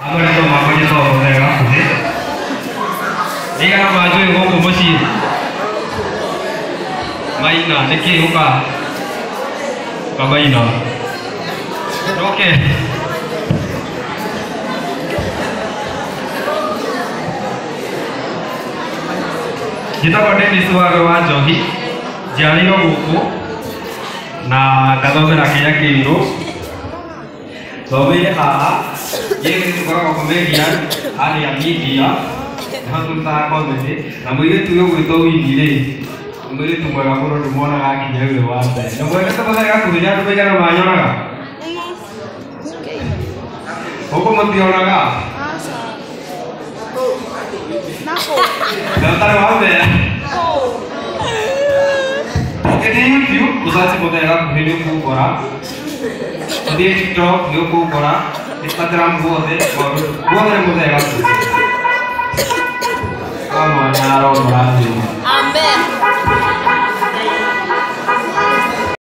Marĩtwa makwa njĩtagwo Mũthee Gakuhĩ. Nĩigana manjũĩ gũkũ mũciĩ? Maina, nĩkĩ ũka? Ũka Maina. Okay. Njĩtagwo Dennis Wagwe wa Njohi, njiarĩirwo gũkũ na ngathomera Kĩnya Kĩirũ. Thomeire haha, niĩ tũkoragwo comedian, harĩa media, nĩho tũrutaga comedy, na mũirĩtu ũyũ ũgwĩtwo Winnie rĩ, nĩ mũirĩtu mwega mũno ndĩmuonaga nginya ũyũ wa mbere. Na mwendete Mũthee Gakuhĩ nĩ andũ maigana manyonaga? Gũkũ mũtionaga? Na ũtarĩ wa mbere? Ũngĩthiĩ YouTube, ũsearch Mũthee Gakuhĩ nĩ ũkũngora. Ũthiĩ TikTok nĩ ũkũngora, Instagram guothe, maũndũ guothe nĩ Mũthee Gakuhĩ. Wa mwanya aromũrathima. Amen.